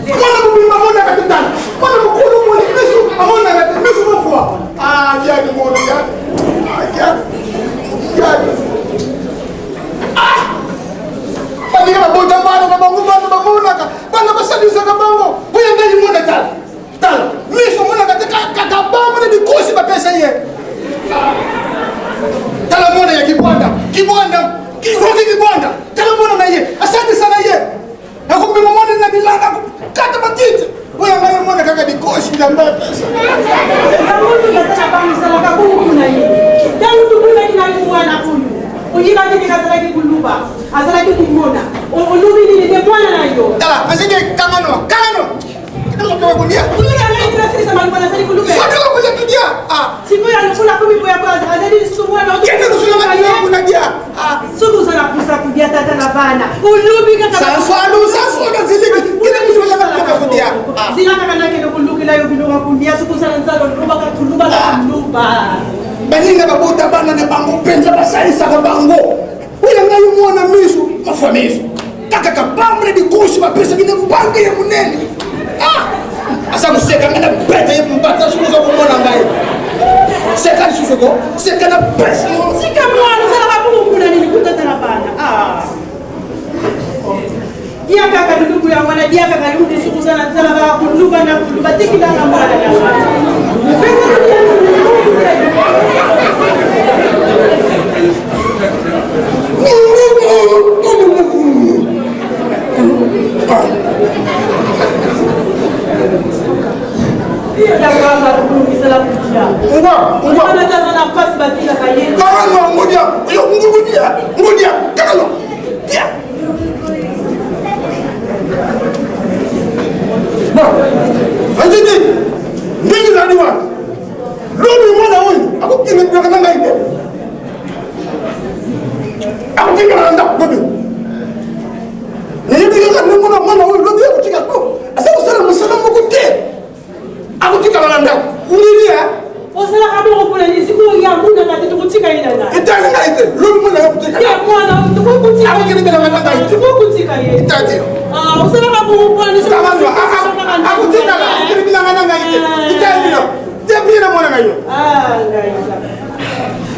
Mwana mobimba amonaka te tala mwana mokolo moli miso amonaka te miso mofua kiaki molo kiaki kiaki baninga babota bana na bango bana bamonaka bana basalisaka bango oyo ngai mona tala tala miso omonaka te kaka bango na bikosi bapesa ye tala mwana ya kibwanda kibwanda roki kibwanda tala mwana na ye asalisaka ye nakomema mwana na bilanga kata matiti oyo ngai omona kaka dikosi nzambe apesa yangoaamisalaka bongo na ye ntango tobunaki na mwana oyo oyebaki ndenge azalaki koluba azalaki komona olobi nini nde mwana na yo tala aziki kangano kangano soki oza na kusa kudia tata na bana olobi kakazila kaka nakende kolukela yo biloko kulia soki oza na nzala olobaka kuluba na kuluba baninga babota bana na bango mpenza basalisaka bango oyo ngai mwana miso mafwa miso kaka kapambre likosi bapesaki nde mbanga ya monene ah! aza koseka ngai na bete ye mbata soki oza komona ngai seka lisusu ko seka na pesa tika mwana osalaka bongo kuna nini kutata na bana ah. dia kaka luluku ya mwana dia kaka luluku soki oza na nzala kaka kuluba na kuluba tikilanga mwana na mwana Ndenge ezali wana lobi mwana oyo akokende bilaka na ngai te akotikala na ndako lobi nayebi kaka ndenge mwana mwana oyo lobi akotika po aza kosala mosala moko te akotikala na ndako nini osalaka bongo mpona nini sikoyo ya monaka te tokotika ye na nani etali ngai te lobi mwana akotika ya mwana tokokutika akokende na ngai te tokokutika ye etali osalaka bongo mpona nini akotikala akokende bilanga na ngai te etali bino te bino na mwana na yo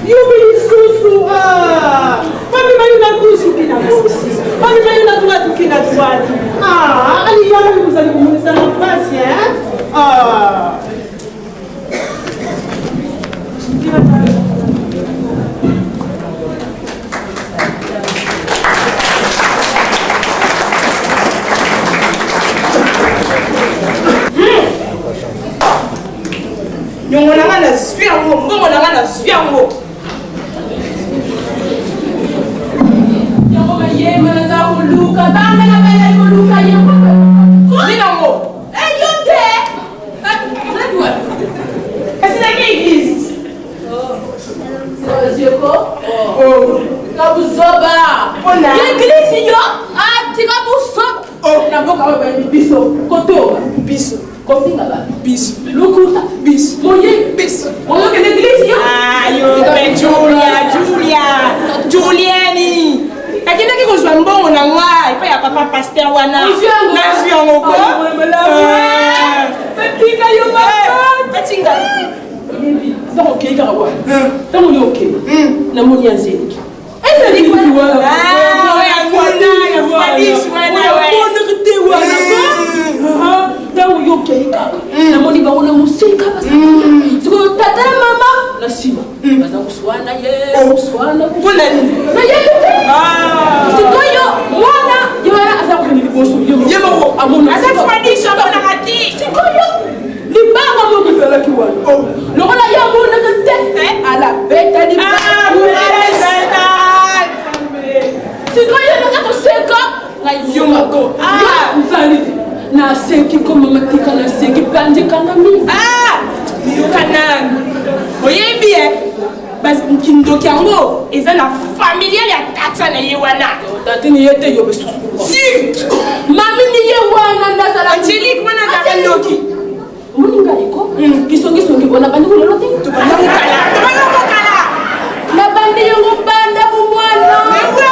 yo mpe lisusu bamema yo na gauche oke na gauche bamema yo na droite oke na droite aliyaka kozali komonisana mpasi nyongo na nga nazwi yango mbongo na nga nazwi yango yango mayema naza koluka banga na bayali koluka ye nini yango yo te Eglise yo atika buso. Oh. Na mboka oyo bayebi biso kotoba Biso. kofinga bato Biso. lokuta Biso. moyibi Biso. oyokende eglise yo Ayo, pe Julia, Julia, Julieni. Nakendaki kozwa mbongo na nga epai ya papa pasteur wana. Ozwi yango? Nazwi yango ko. Ayo, malamu. Eh. Batika yo mama. Batinga. Oyebi, ntango okei kaka wana ntango yo okei namoni ya nzeliki ezali wana Ah, oyo ya kuna, ya Fadis wana, we. omonaka te wana ntango yo okei kaka namoni bango na mosika baza sikoyo tata na mama na nsima baza koswana ye koswana Mpona nini? nayebi te Ah. sikoyo mwana ye wana aza kokende liboso Ye moko. amona Aza Fadis amonaka te. sikoyo libanga moko ezalaki wana lokola ye amonaka te alabeta Ah, libanga sikoyo naza koseka ngai Yo moko. Ah. nzali te naseki koma matika naseki pandikanga mingi Ah, yoka nanu oyebi e kindoki yango eza na familiale ya tata na ye wana. Tatini ye te, yo besusu Si. Mami ni ye wana ndazala. Angélique wana azalaka ndoki. Omoni ngai ko kisongisongi bona bandi kolelo te. Tobanda kokala, tobanda kokala. Nabandi yango banda bomwana. Ewe.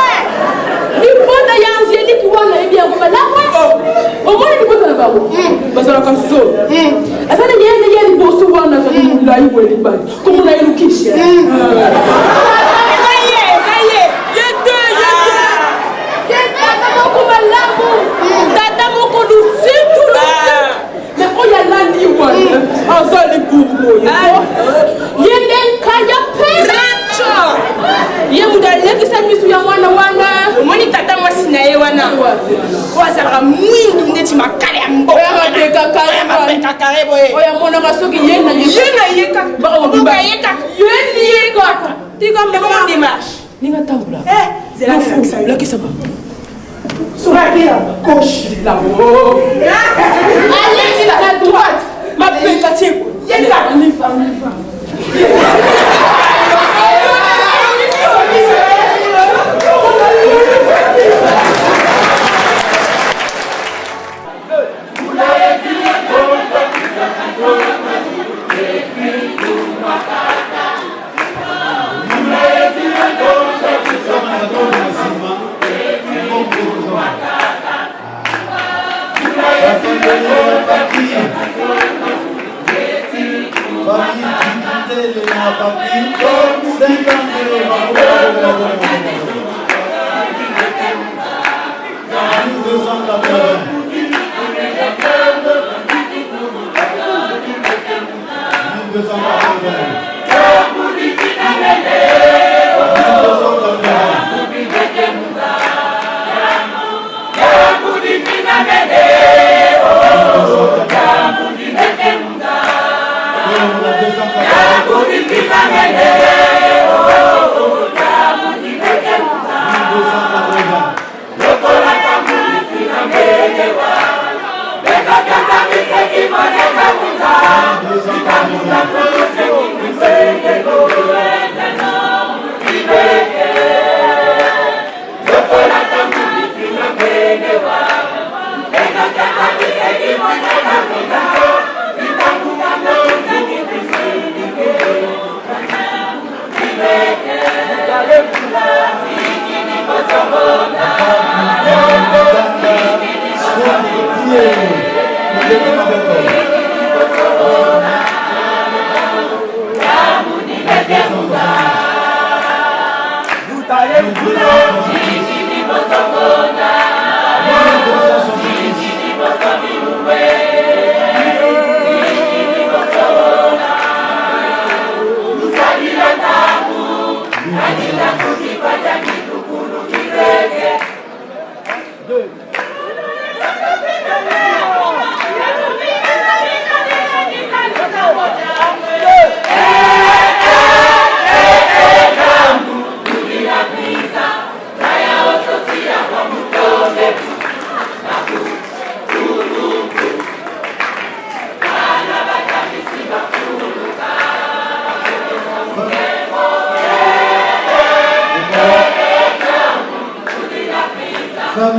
Libota ya Angélique wana yebi yango malamu. Omoni libota na bango bazalaka zolo, aza na ye na ye liboso wana azali molai boye, libali komona ye lukishe. Eza ye, eza ye. Ye te, ye te, ye tata moko malamu, tata moko lusitu lusitu. Me oyo alandi wana aza libumu boye, ye nde nkaya pena. Rancho. Ye moto alekisa misu ya mwana wana. Omoni tata mwasi na ye wana oyo azalaka mwindu ndeti makala ya mboka. Oyo mapeka kare. Oyo mapeka kare boye. Oyo amonaka soki ye na ye. Ye na ye kaka. Baka mobimba. Oboka ye kaka. Ye ni ye kaka. Tika mbongo démarche. Ninga tambola. Eh, zela nalakisa yo. Lakisa ba. Soki ya gauche. Là-haut. Allez, la droite. Mapeka tie. Ye kaka. On y va, on y va.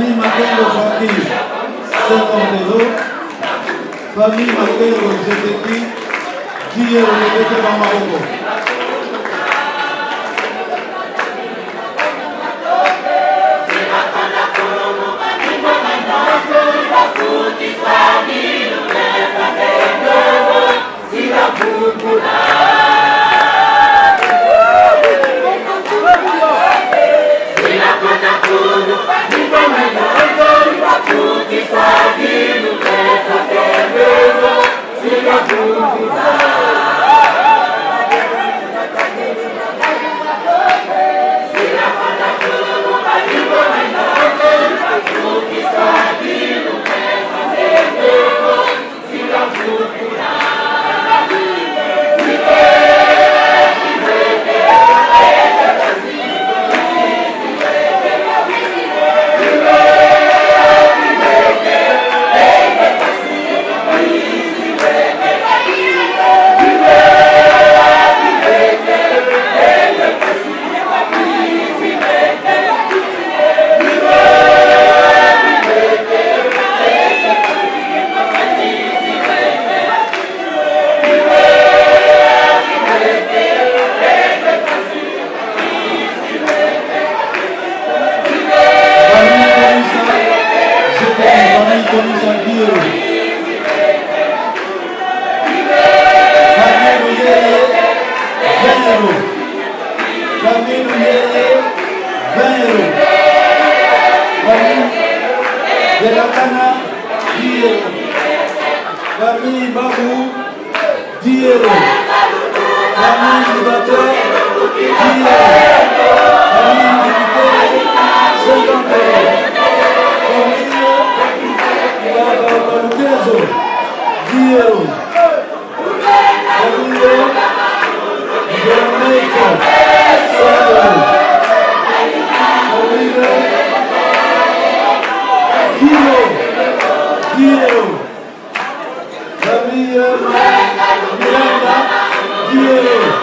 Famille Makengo Francky, 50 euros. Famille Makengo Zeteki, 10 euros Zeteki Bamaboko. Famille Babou, 10 euros. Famille Libateur, 10 euros. Famille Makitele, 50 euros. Famille Balukezo, 10 euros. Famille Joneso, 100 euros. Famille Kilo, 10 euros. Famille Miranda, 10 euros.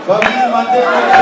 Famille Mandela,